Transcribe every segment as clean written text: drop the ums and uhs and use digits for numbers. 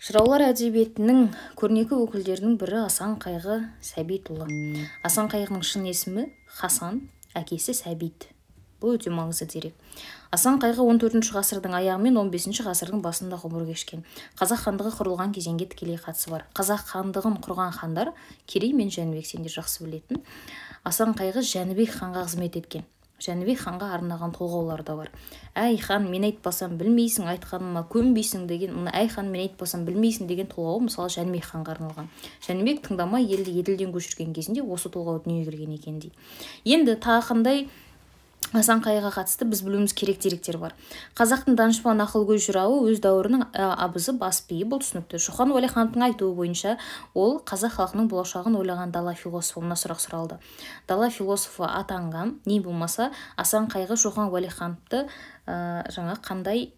Жыраулар әдебиетінің көрнекі өкілдерінің бірі Асан Қайғы Сәбитұлы. Асан Қайғының шын есімі Хасан, әкесі Сәбит. Бұл өте маңызды дерек. Асан Қайғы 14 ғасырдың аяғы мен 15 ғасырдың басында ғұмыр кешкен. Қазақ хандығы құрылған кезеңге тікелей қатысы бар. Қазақ хандығын құрған хандар Керей мен Жәнібек, сендер жақсы білетін. Асан Қайғы Жәнібек ханға қызмет еткен. Жәнібек ханға арнаған толғаулар да бар. Әй хан, мен айтпасам білмейсің, айтқаныма көнбейсің деген, мына әй хан, мен айтпасам білмейсің деген толғау мысалы Жәнібек ханға арналған. Жәнібек тыңдамай елді Еділден көшірген кезінде осы толғау дүниеге келген екен дейді. Енді тағы қандай Асан Қайғыға қатысты біз білуіміз керек деректер бар. Қазақтың данышпан ақылгөй жырауы өз дәуірінің абызы бас биі, бұл түсінікті. Шоқан Уәлихановтың айтуы бойынша ол қазақ халқының болашағын ойлаған дала философы. Мына сұрақ сұралды. Дала философы атанған, не болмаса Асан Қайғы Шоқан Уәлихановты жаңа қандай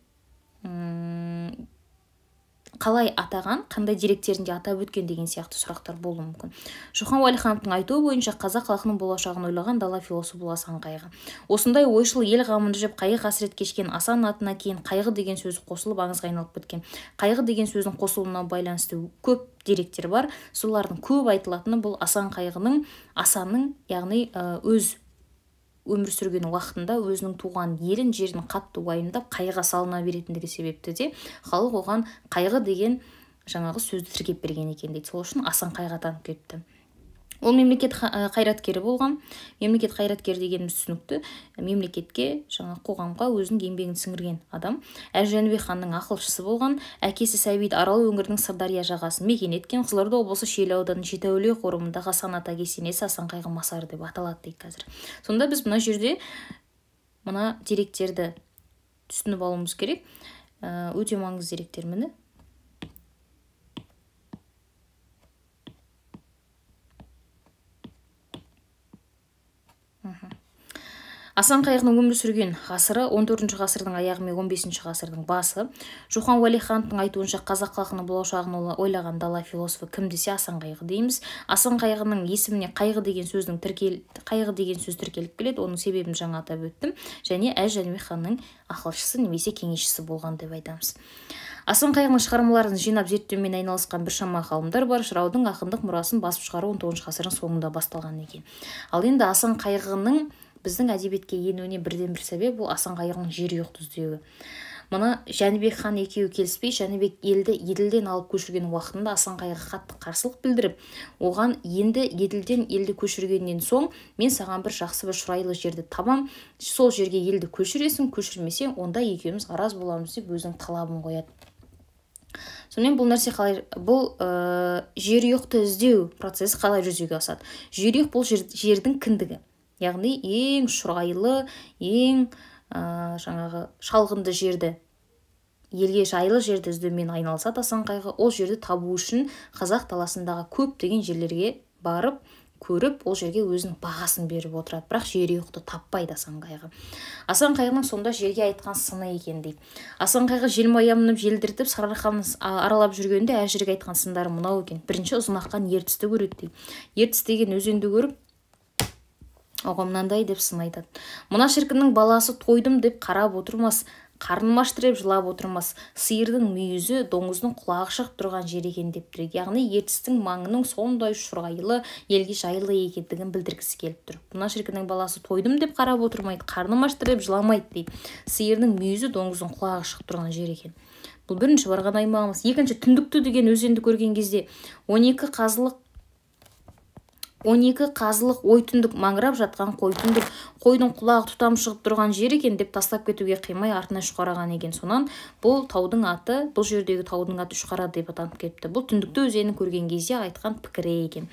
қалай атаған, қандай деректерінде атап өткен деген сияқты сұрақтар болуы мүмкін. Шоқан Уәлихановтың айтуы бойынша қазақ халқының болашағын ойлаған дала философы бұл Асан Қайғы. Осындай ойшыл ел ғамын жеп, қайғы қасірет кешкен Асан атына кейін қайғы деген сөзі қосылып аңызға айналып кеткен. Қайғы деген сөздің қосылуына байланысты көп деректер бар. Солардың көп айтылатыны бұл Асан Қайғының, Асанның, яғни өз өмір сүрген уақытында өзінің туған елін, жерін қатты уайымдап, қайғыға салына беретіндігі себепті де халық оған қайғы деген жаңағы сөзді тіркеп берген екен дейді. Сол үшін Асан Қайғы атанып кетті. Ол мемлекет қайраткері болған. Мемлекет қайраткері дегеніміз түсінікті. Мемлекетке, жаңа қоғамға өзінің еңбегін сіңірген адам. Әз Жәнібек ханның ақылшысы болған. Әкесі Сәбит Арал өңірінің Сырдария жағасын мекен еткен. Қызылорда облысы Шиелі ауданының Жетіәулие қорымындағы Асан ата кесенесі Асан Қайғы масары деп аталады дейді қазір. Сонда біз мына жерде мына деректерді түсініп алуымыз керек. Өте маңызды деректер міне. Асан Қайғының өмір сүрген ғасыры 14 ғасырдың аяғы мен 15 ғасырдың басы. Шоқан Уәлихановтың айтуынша қазақ халқының болашағын ойлаған дала философы кім десе Асан Қайғы дейміз. Асан Қайғының есіміне қайғы деген сөздің қайғы деген сөз тіркеліп келеді. Оның себебін жаңа атап өттім. Және Әз Жәнібек ханның ақылшысы немесе кеңесшісі болған деп айтамыз. Асан Қайғының шығармаларын жинап зерттеумен айналысқан біршама ғалымдар бар. Жыраудың ақындық мұрасын басып шығару 19 ғасырдың соңында басталған екен. Ал енді Асан Қайғының біздің әдебиетке енуіне бірден-бір себеп бұл Асан Қайғының жерұйықты іздеуі. Мұны Жәнібек хан екеуі келіспей, Жәнібек елді Еділден алып көшірген уақытында Асан Қайғы қатты қарсылық білдіріп, оған енді Еділден елді көшіргеннен соң мен саған бір жақсы бір шұрайлы жерді табам, сол жерге елді көшіресің, көшірмесең онда екеуміз араз боламыз деп өзінің талабын қояды. Сонымен бұл нәрсе қалай, бұл жерұйықты іздеу процесі қалай жүзеге асады? Жерұйық бұл жердің кіндігі, яғни ең шұрайлы, ең жаңағы шалғынды жерді, елге жайлы жерді іздеумен айналысады Асан Қайғы. Ол жерді табу үшін қазақ даласындағы көптеген жерлерге барып, көріп, ол жерге өзінің бағасын беріп отырады. Бірақ жерұйықты таппайды Асан Қайғы. Асан Қайғының сонда жерге айтқан сыны екен дейді. Асан Қайғы желмая мініп желдіртіп Сарыарқаны аралап жүргенде әр жерге айтқан сындары мынау екен. Бірінші ұзын аққан Ертісті көреді дейді. Ертіс деген өзенді көріп, оған мынандай деп сын айтады. Мына шіркіннің баласы тойдым деп қарап отырмас, қарным ашты деп жылап отырмас, сиырдың мүйізі доңыздың құлағы шығып тұрған жер екен деп тұр. Яғни Ертістің маңының сондай шұрайлы, елге жайлы екендігін білдіргісі келіп тұр. Мына шіркіннің баласы тойдым деп қарап отырмайды, қарным ашты деп жыламайды дейді. Сиырдың мүйізі доңыздың құлағы шығып тұрған жер екен. Бұл бірінші барған аймағымыз. Екінші, Түндікті деген өзенді көрген кезде 12 қазылық ой түндік маңырап жатқан қой түндік, қойдың құлағы тұтам шығып тұрған жер екен деп тастап кетуге қимай артына Үшқараған екен. Сонан бұл таудың аты, бұл жердегі таудың аты Үшқара деп атанып кетті. Бұл Түндікті өзенін көрген кезде айтқан пікірі екен.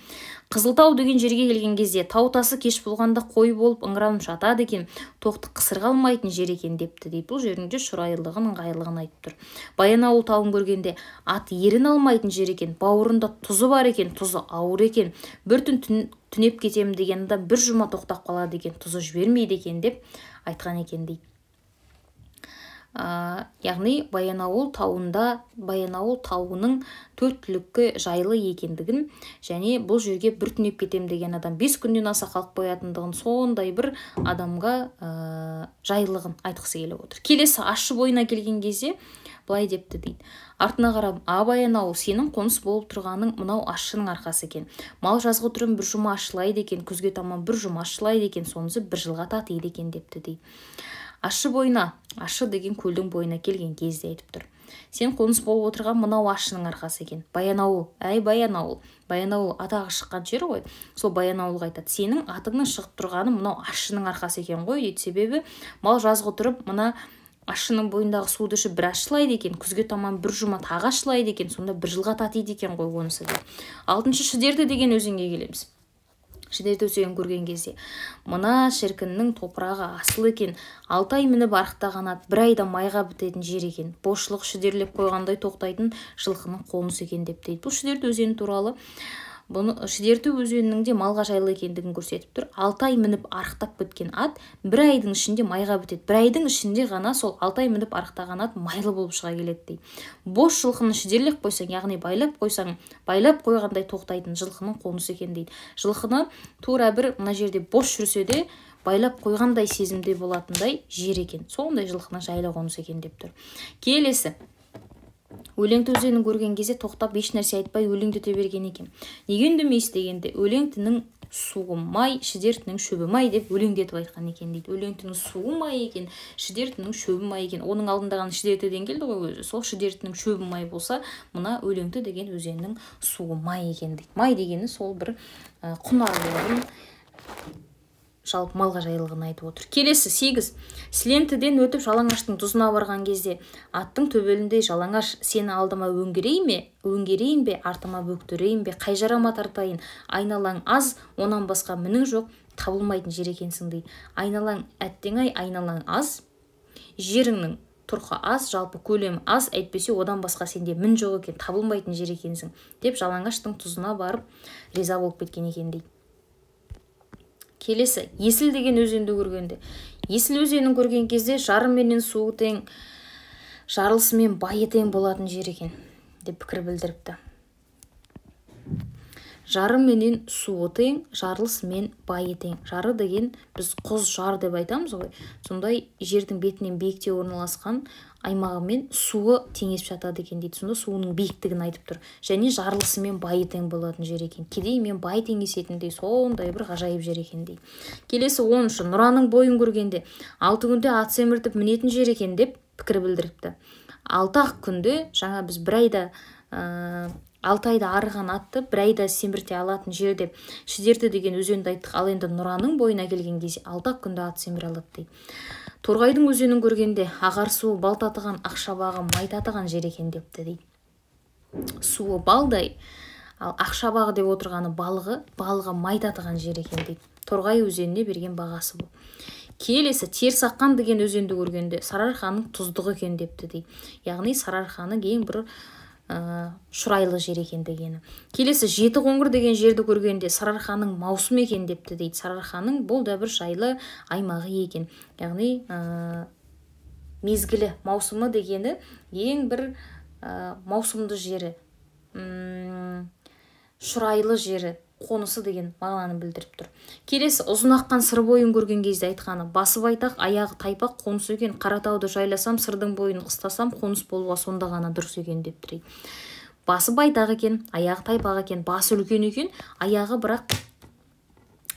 Қызылтау деген жерге келген кезде тау тасы кеш болғанда қой болып ыңыранып жатады екен, тоқты қысырға алмайтын жер екен депті дейді. Бұл жердің де шұрайлығын, ыңғайлығын айтып тұр. Баянауыл тауын көргенде ат ерін алмайтын жер екен, бауырында тұзы бар екен, тұзы ауыр екен, бір түн түнеп кетемін дегенде бір жұма тоқтап қалады екен, тұзы жібермейді екен деп айтқан екен дейді. Яғни Баянауыл тауында, Баянауыл тауының төрт түлікке жайлы екендігін және бұл жерге бір түнеп кетем деген адам 5 күннен аса қалып қоятындығын, сондай бір адамға жайлылығын айтқысы келіп отыр. Келесі Ащы бойына келген кезде былай депті дейді. Артына қарап, а Баянауыл, сенің қоныс болып тұрғаның мынау Ащының арқасы екен. Мал жазғы түрін бір жұма ашылайды екен, күзге таман бір жұма ашылайды екен, сонысы бір жылға татиды екен депті дейді. Ащы бойына, Ащы деген көлдің бойына келген кезде айтып тұр. Сен қоныс болып отырған мынау Ащының арқасы екен. Баянауыл, әй Баянауыл, Баянауыл атағы шыққан жер ғой. Сол Баянауылға айтады, сенің атыңның шығып тұрғаны мынау Ащының арқасы екен ғой дейді. Себебі мал жазғы тұрып мына Ащының бойындағы суды ішіп бір ашылайды екен, күзге таман бір жұма тағы ашылайды екен, сонда бір жылға татиды екен ғой онысы деп. Алтыншы Шідерті деген өзенге келеміз. Шідерті өзенін көрген кезде мына шіркіннің топырағы асыл екен, 6 ай мініп арықтаған ат бір айда майға бітетін жер екен, босшылық шідерлеп қойғандай тоқтайтын жылқының қонысы екен деп дейді. Бұл Шідерті өзені туралы, бұны Шідерті өзенінің де малға жайлы екендігін көрсетіп тұр. 6 ай мініп арықтап біткен ат бір айдың ішінде майға бітеді. Бір айдың ішінде ғана сол 6 ай мініп арықтаған ат майлы болып шыға келеді дейді. Бос жылқыны шідерлеп қойсаң, яғни байлап қойсаң, байлап қойғандай тоқтайтын жылқының қонысы екен дейді. Жылқыны тура бір мына жерде бос жүрсе де байлап қойғандай сезімде болатындай жер екен. Сондай жылқының жайлы қонысы екен деп тұр. Келесі Өлеңті өзенін көрген кезде тоқтап еш нәрсе айтпай өлеңдете берген екен. Неге үндемейсіз дегенде, өлеңтінің суы май, шідертінің шөбі май деп өлеңдетіп айтқан екен дейді. Өлеңтінің суы май екен, шідертінің шөбі май екен. Оның алдында ғана Шідертіден келді ғой өзі. Сол шідертінің шөбі май болса, мына Өлеңті деген өзеннің суы май екен дейді. Май дегені сол бір құнарлылығын, жалпы малға жайлылығын айтып отыр. Келесі 8. Сілентіден өтіп жалаңаштың тұзына барған кезде аттың төбеліндей жалаңаш, сені алдыма өңгерейін бе, өңгерейін бе, артыма бөктерейін бе, қай жарама тартайын, айналаң аз, онан басқа мінің жоқ, табылмайтын жер екенсің дейді. Айналаң әттең-ай, айналаң аз, жеріңнің тұрқы аз, жалпы көлемі аз, әйтпесе одан басқа сенде мін жоқ екен, табылмайтын жер екенсің деп жалаңаштың тұзына барып риза болып кеткен екен дейді. Келесі Есіл деген өзенді көргенде, Есіл өзенін көрген кезде жары менен суы тең, жарылысымен байы тең болатын жер екен деп пікір білдіріпті. Жары менен суы тең, жарылысымен байы тең. Жары деген біз құз жар деп айтамыз ғой. Сондай жердің бетінен биікте орналасқан аймағымен суы теңесіп жатады екен дейді. Сонда суының биіктігін айтып тұр. Және жарылысымен байы тең болатын жер екен. Кедей мен бай теңесетіндей сондай бір ғажайып жер екен дейді. Келесі 10-шы Нұраның бойын көргенде 6 күнде ат семіртіп мінетін жер екен деп пікір білдіріпті. 6 күнде, жаңа біз бір айда 6 айда арыған атты бір айда семірте алатын жер деп Шідерті деген өзенді айттық. Ал енді Нұраның бойына келген кезде 6 күнде ат семіре алады дейді. Торғайдың өзенін көргенде ағар суы бал татыған, ақшабағы май татыған жер екен депті дейді. Суы балдай, ал ақшабағы деп отырғаны балығы, балығы май татыған жер екен дейді. Торғай өзеніне берген бағасы бұл. Келесі Терісаққан деген өзенді көргенде Сарыарқаның тұздығы екен депті дейді. Яғни Сарыарқаның ең бір шұрайлы жер екен дегені. Келесі Жеті Қоңыр деген жерді көргенде Сарыарқаның маусымы екен депті дейді. Сарыарқаның бұл да бір жайлы аймағы екен. Яғни мезгілі, маусымы дегені ең бір маусымды жері, шұрайлы жері, қонысы деген мағынаны білдіріп тұр. Келесі ұзын аққан Сыр бойын көрген кезде айтқаны, басы байтақ, аяғы тайпақ қоныс екен, Қаратауды жайласам, Сырдың бойын қыстасам, қоныс болуға сонда ғана дұрыс екен деп тұр. Басы байтақ екен, аяғы тайпақ екен, басы үлкен екен, аяғы бірақ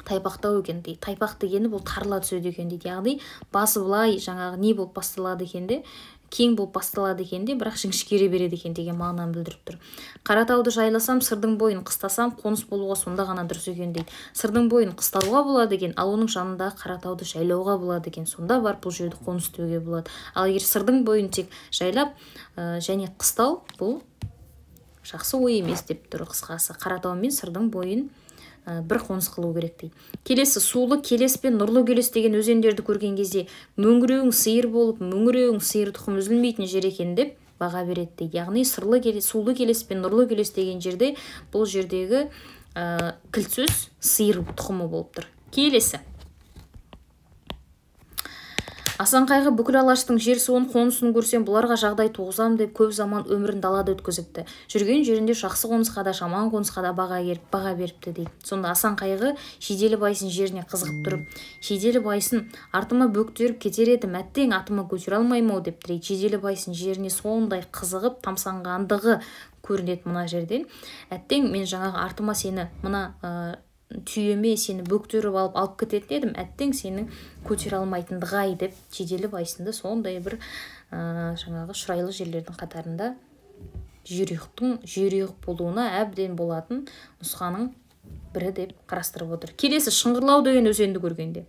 тайпақтау екен дейді. Тайпақ дегені бұл тарыла түседі екен дейді. Яғни басы былай жаңағы не болып басталады екен де, кең болып басталады екен де, бірақ жіңішкере береді екен деген мағынаны білдіріп тұр. Қаратауды жайласам, Сырдың бойын қыстасам, қоныс болуға сонда ғана дұрыс екен дейді. Сырдың бойын қыстауға болады екен, ал оның жанындағы Қаратауды жайлауға болады екен. Сонда барып бұл жерді қоныс деуге болады. Ал егер Сырдың бойын тек жайлап және қыстау, бұл жақсы ой емес деп тұр қысқасы. Қаратау мен Сырдың бойын бір қоныс қылу керек дейді. Келесі Сулы Келес пен Нұрлы Келес деген өзендерді көрген кезде мөңіреуің сиыр болып, мөңіреуің сиыр тұқым үзілмейтін жер екен деп баға береді дейді. Яғни Сырлы Келес, Сулы Келес пен Нұрлы Келес деген жерде бұл жердегі кілт сөз сиыр тұқымы болып тұр. Келесі Асан Қайғы бүкіл алаштың жер суын, қонысын көрсем, бұларға жағдай туғызам деп көп заман өмірін далада өткізіпті. Жүрген жерінде жақсы қонысқа да, жаман қонысқа да баға беріпті дейді. Сонда Асан Қайғы Шиделі Байсын жеріне қызығып тұрып, Шиделі Байсын артыма бөктеріп кетер едім, әттең атыма көтере алмаймын ау деп тілейді. Шиделі Байсын жеріне сондай қызығып тамсанғандығы көрінеді мына жерден. Әттең мен жаңағы артыма сені мына түйеме сені бөктеріп алып кететін едім, әттең сенің көтере алмайтындығы-ай деп Шиделі Байсынды сондай бір жаңағы шұрайлы жерлердің қатарында жерұйықтың жерұйық болуына әбден болатын нұсқаның бірі деп қарастырып отыр. Келесі Шыңғырлау деген өзенді көргенде,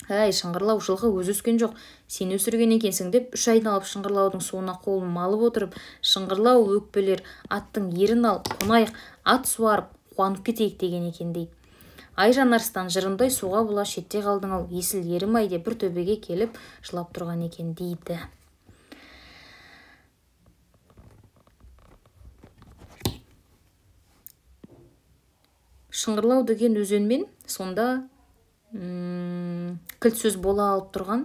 әй, Шыңғырлау, жылқы өзі өскен жоқ, сен өсірген екенсің деп үш айналып Шыңғырлаудың суына қолын малып отырып, Шыңғырлау өкпелер, аттың ерін ал, қонайық, ат суарып қуанып кетейік деген екен дейді. Айжан арыстан жырындай суға бұла шетте қалдың ау, есіл ерім ай деп бір төбеге келіп жылап тұрған екен дейді. Шыңғырлау деген өзенмен сонда кілт сөз бола алып тұрған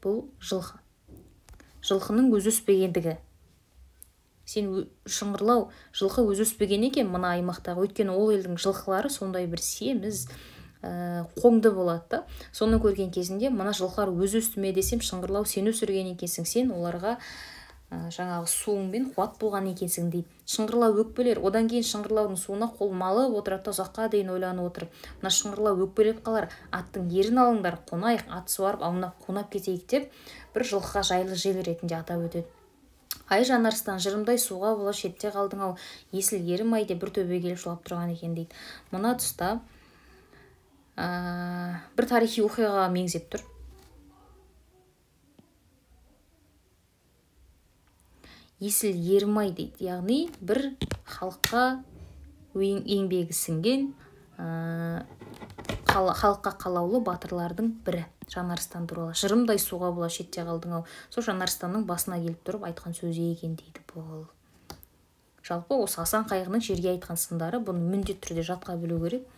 бұл жылқы. Жылқының өзі өспегендігі. Сен Шыңғырлау жылқы өзі өспеген екен мына аймақтағы, өйткені ол елдің жылқылары сондай бір семіз, қоңды болады да. Соны көрген кезінде мына жылқылар өзі өсті ме десем, Шыңғырлау сен өсірген екенсің, сен оларға жаңағы суыңмен қуат болған екенсің дейді. Шыңғырлау өкпелер, одан кейін Шыңғырлаудың суына қол малып отырады да ұзаққа дейін ойланып отырып, мына Шыңғырлау өкпелеп қалар, аттың ерін алыңдар, қонайық, ат суарып аунап қунап кетейік деп бір жылқыға жайлы жел ретінде атап өтеді. Айжан арыстан жырымдай суға бола шетте қалдың ау, есіл ерім ай деп бір төбеге келіп жылап тұрған екен дейді. Мына тұста бір тарихи оқиғаға меңзеп тұр. Есіл ерім ай дейді, яғни бір халыққа еңбегі сіңген, халыққа қалаулы батырлардың бірі Жанарыстан туралы. Жырымдай суға бола шетте қалдың ау. Сол Жанарыстанның басына келіп тұрып айтқан сөзі екен дейді бұл. Жалпы осы Асан Қайғының жерге айтқан сындары, бұны міндетті түрде жатқа білу керек.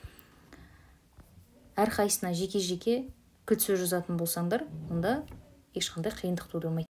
Әрқайсысына жеке-жеке кілт сөз жазатын болсаңдар, онда ешқандай қиындық тудырмайды.